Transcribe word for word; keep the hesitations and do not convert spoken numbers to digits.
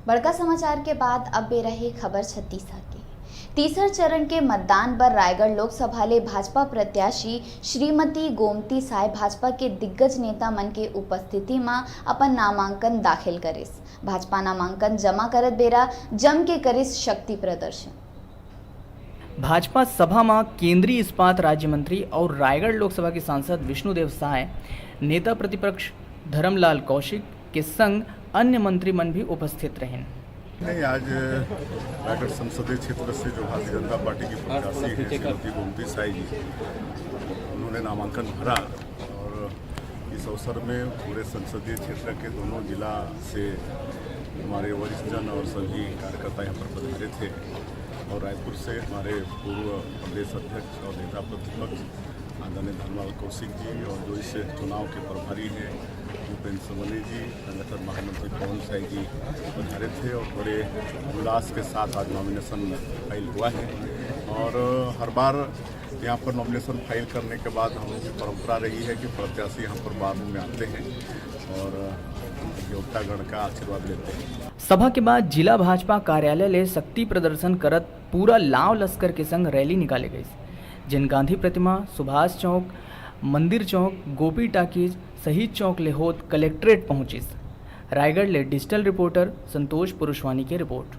बड़का समाचार के बाद अब बेरा हे खबर छत्तीसा के। तीसर चरण के मतदान बर रायगढ़ लोकसभा ले भाजपा प्रत्याशी श्रीमती गोमती साय भाजपा के दिग्गज नेता मन के उपस्थिति म अपन नामांकन दाखिल करिस। भाजपा नामांकन जमा करत बेरा जम के करिस शक्ति प्रदर्शन। भाजपा सभा म केंद्रीय इस्पात राज्य मंत्री और रायगढ़ लोकसभा के सांसद विष्णुदेव साय, नेता प्रतिपक्ष धर्मलाल कौशिक के संग अन्य मंत्री मन भी उपस्थित रहिन। नहीं, आज रायगढ़ संसदीय क्षेत्र से जो भारतीय जनता पार्टी की प्रत्याशी हैं श्रीमती गोमती साई जी, उन्होंने नामांकन भरा और इस अवसर में पूरे संसदीय क्षेत्र के दोनों जिला से हमारे वरिष्ठ जन और सभी कार्यकर्ता यहाँ पर पधारे थे और रायपुर से हमारे पूर्व प्रदेश अध्यक्ष और नेता प्रतिपक्ष आदरणीय धर्मलाल कौशिक जी और जो इस चुनाव के प्रभारी हैं भूपेंद्र समनी जी, संगठन महामंत्री पवन साय जी पधारे थे और बड़े उल्लास के साथ आज नॉमिनेशन फाइल हुआ है। और हर बार यहाँ पर नॉमिनेशन फाइल करने के बाद हम लोग की परंपरा रही है कि प्रत्याशी यहाँ पर बाद में आते हैं और देवतागण का आशीर्वाद लेते हैं। सभा के बाद जिला भाजपा कार्यालय ले शक्ति प्रदर्शन करत पूरा लाव लश्कर के संग रैली निकाले गई, जेन गांधी प्रतिमा, सुभाष चौक, मंदिर चौक, गोपी टाकीज, शहीद चौक ले होत कलेक्ट्रेट पहुंचिस। रायगढ़ ले डिजिटल रिपोर्टर संतोष पुरुषवानी के रिपोर्ट।